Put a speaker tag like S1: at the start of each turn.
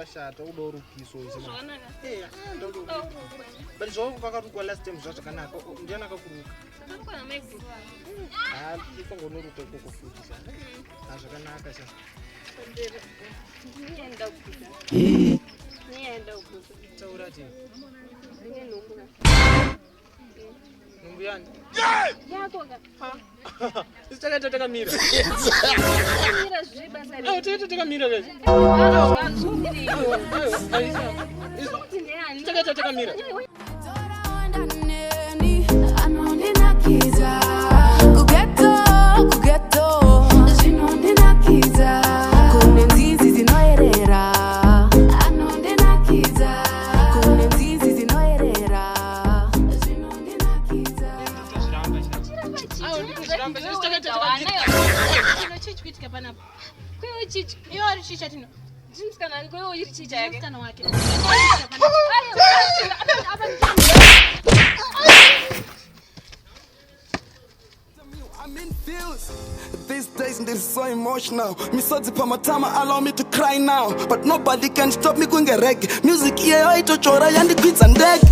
S1: washata uda urukiso but zvavakarukwa last time zvazvakanaka ndiani akakuruka ifangonoruka ikoko futi sa hazvakanaka sa taura ti Nhumbu yani?
S2: Yako ka.
S1: Isu takaita takamira.
S2: Takamira zviri basa
S1: rei? Takaita takamira guys. Isu takaita takamira.
S3: Kugeto, kugeto, zvinondinakidza kune nzizi dzinoerera anondinakidza kune nzizi dzinoerera zvinondinakidza.
S2: Chii panapa? Kwewe chichi, iwe uri chicha tino. Ndini musikana wake, kwewe uri chicha yake. Musikana wake.
S4: I'm in feels. These days they're so emotional. Misodzi pamatama allow me to cry now. But nobody can stop me kunge reggae. Music iyeyo itochora yandikwidza ndege.